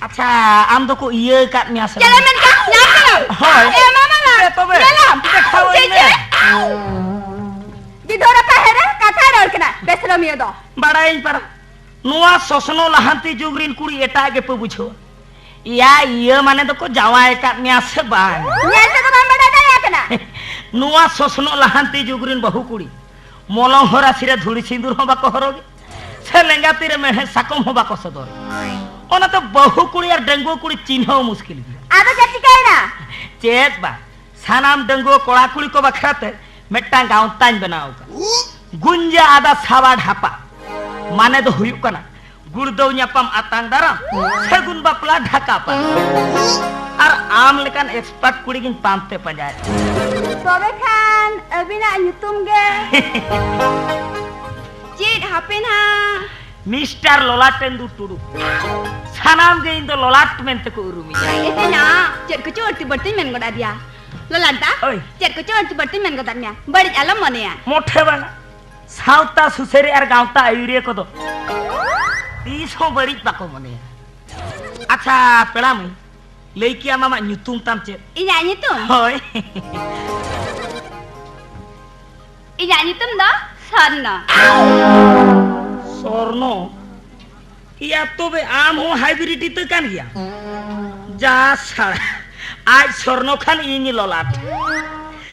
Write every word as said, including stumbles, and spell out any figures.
ᱟᱪᱪᱷᱟ, ᱟᱢ ᱫᱚᱠᱚ ᱤᱭᱟᱹ ᱟᱠᱟᱫ ᱢᱮᱭᱟ ᱥᱮ ᱪᱮᱫ ᱮᱢ ᱵᱟᱝ? ᱢᱮᱱ ᱠᱮᱫᱟ? ᱧᱟᱢ ᱠᱮᱫᱟᱢ? ᱦᱳᱭ᱾ ᱮ ᱢᱟᱢᱟ ᱢᱟ, ᱪᱮᱫ ᱛᱚᱵᱮ? ᱧᱮᱞᱟᱢ? ᱪᱮᱫ ᱠᱷᱟᱣᱟᱧ ᱪᱮᱫ, ᱢᱮ? ᱪᱮᱫ? ᱜᱤᱫᱷᱚᱨ ᱟᱯᱟ ᱦᱮᱨᱮ ᱠᱟᱛᱷᱟ ᱨᱚᱲ ᱠᱟᱱᱟ, ᱵᱮᱥᱨᱚᱢᱤᱭᱟᱹ ᱫᱚ᱾ ᱵᱟᱲᱟᱭᱟᱹᱧ ᱯᱟᱨᱟ, ᱱᱚᱣᱟ ᱥᱚᱥᱱᱚ ᱞᱟᱦᱟᱱᱛᱤ ᱡᱩᱜᱽ ᱨᱤᱱ ᱠᱩᱲᱤ ᱮᱴᱟᱜ ᱜᱮᱯᱮ ᱵᱩᱡᱷᱟᱹᱣᱟ᱾ ᱤᱭᱟ, ᱤᱭᱟᱹ ᱢᱟᱱᱮ ᱫᱚᱠᱚ ᱡᱟᱶᱟᱭ ᱟᱠᱟᱫ ᱢᱮᱭᱟ ᱥᱮ ᱵᱟᱝ? ᱧᱮᱞ ᱛᱮᱫᱚ ᱵᱟᱢ ᱵᱟᱰᱟᱭ ᱫᱟᱲᱮᱭᱟᱜ ᱠᱟᱱᱟ᱾ ᱱᱚᱣᱟ ᱥᱚᱥᱱᱚ ᱞᱟᱦᱟᱱᱛᱤ ᱡᱩᱜᱽ ᱨᱤᱱ ᱵᱟᱹᱦᱩ ᱠᱩᱲᱤ ᱢᱚᱞᱚᱝ ᱦᱚᱨᱟᱥᱤ ᱨᱮ ᱫᱷᱩᱲᱤ ᱥᱤᱸᱫᱩᱨ ᱦᱚᱸ ᱵᱟᱠᱚ ᱦᱚᱨᱚᱜᱮ, ᱥᱮ ᱞᱮᱸᱜᱟ ᱛᱤ ᱨᱮ ᱢᱮᱲᱦᱮᱫ ᱥᱟᱠᱚᱢ ᱦᱚᱸ ᱵᱟᱠᱚ ᱥᱚᱫᱚᱨ᱾ ᱚᱱᱟᱛᱮ ᱵᱟᱹᱦᱩ ᱠᱩᱲᱤ ᱟᱨ ᱰᱟᱺᱜᱩᱣᱟᱹ ᱠᱩᱲᱤ ᱪᱤᱱᱦᱟᱹᱣ ᱢᱩᱥᱠᱤᱞ ᱜᱮᱭᱟ᱾ ᱟᱫᱚ ᱪᱮᱫ ᱪᱤᱠᱟᱹᱭᱮᱱᱟ? ᱪᱮᱫ ᱵᱟᱝ, ᱥᱟᱱᱟᱢ ᱰᱟᱺᱜᱩᱣᱟᱹ ᱠᱚᱲᱟ ᱠᱩᱲᱤ ᱠᱚ ᱵᱟᱠᱷᱨᱟ ᱛᱮ ᱢᱤᱫᱴᱟᱝ ᱜᱟᱶᱛᱟᱧ ᱵᱮᱱᱟᱣ ᱟᱠᱟᱫ, ᱜᱩᱧᱡᱟ ᱟᱫᱟ ᱥᱟᱣᱟ ᱰᱷᱟᱯᱟ᱾ ᱢᱟᱱᱮ ᱫᱚ ᱦᱩᱭᱩᱜ ᱠᱟᱱᱟ, ᱜᱩᱲᱫᱟᱹᱣ ᱧᱟᱯᱟᱢ ᱟᱛᱟᱝ ᱫᱟᱨᱟᱢ, ᱥᱟᱹᱜᱩᱱ ᱵᱟᱯᱞᱟ ᱰᱷᱟᱠᱟ ᱯᱟᱨᱚᱢ᱾ ᱟᱨ ᱟᱢ ᱞᱮᱠᱟᱱ expert ᱠᱩᱲᱤ ᱜᱤᱧ ᱯᱟᱱᱛᱮ ᱯᱟᱸᱡᱟᱭᱮᱫ᱾ ᱛᱚᱵᱮ ᱠᱷᱟᱱ ᱟᱹᱵᱤᱱᱟᱜ ᱧᱩᱛᱩᱢ ᱜᱮ? ᱪᱮᱫ ᱦᱟᱯᱮ ᱱᱟᱦᱟᱜ? ᱢᱤᱥᱴᱟᱨ ᱞᱚᱞᱟᱴᱮᱱᱫᱩ ᱴᱩᱰᱩ᱾ ᱥᱟᱱᱟᱢ ᱜᱮ ᱤᱧ ᱫᱚ ᱞᱚᱞᱟᱴ ᱢᱮᱱᱛᱮ ᱠᱚ ᱩᱨᱩᱢᱤᱧᱟ᱾ ᱮᱛᱮ ᱱᱟ, ᱪᱮᱫ ᱠᱚᱪᱚ ᱟᱹᱲᱛᱤ ᱵᱟᱹᱲᱛᱤᱧ ᱢᱮᱱ ᱜᱚᱫ ᱟᱫᱮᱭᱟ᱾ ᱞᱚᱞᱟᱴ ᱫᱟ, ᱳᱭ᱾ ᱪᱮᱫ ᱠᱚᱪᱚ ᱟᱹᱲᱛᱤ ᱵᱟᱹᱲᱛᱤᱧ ᱢᱮᱱ ᱜᱚᱫ ᱟᱫ ᱢᱮᱭᱟ, ᱵᱟᱹᱲᱤᱡ ᱟᱞᱚᱢ ᱢᱚᱱᱮᱭᱟ᱾ ᱢᱚᱴᱷᱮ ᱵᱟᱝᱟ᱾ ᱥᱟᱶᱛᱟ ᱥᱩᱥᱟᱹᱨᱤᱭᱟᱹ ᱟᱨ ᱜᱟᱶᱛᱟ ᱟᱹᱭᱩᱨᱤᱭᱟᱹ ᱠᱚᱫᱚ ᱛᱤᱥ ᱦᱚᱸ ᱵᱟᱹᱲᱤᱡ ᱵᱟᱠᱚ ᱢᱚᱱᱮᱭᱟ᱾ ᱟᱪᱪᱷᱟ, ᱯᱮᱲᱟ ᱢᱟᱹᱭ, ᱞᱟᱹᱭ ᱠᱮᱭᱟᱢ ᱟᱢᱟᱜ ᱧᱩᱛᱩᱢ ᱛᱟᱢ ᱪᱮᱫ? ᱤᱧᱟᱜ ᱧᱩᱛᱩᱢ? ᱦᱳᱭ᱾ ᱤᱧᱟᱜ ᱧᱩᱛᱩᱢ ᱫᱚ ᱥᱚᱨᱱᱚ᱾ ᱥᱚᱨᱱᱚ? ᱤᱭᱟ, ᱛᱚᱵᱮ ᱟᱢ ᱦᱚᱸ hybrid ᱤᱛᱟᱹ ᱠᱟᱱ ᱜᱮᱭᱟᱢ? ᱡᱟ ᱥᱟᱲᱟ, ᱟᱡ ᱥᱚᱨᱱᱚ ᱠᱷᱟᱱ ᱤᱧ ᱞᱚᱞᱟᱴ᱾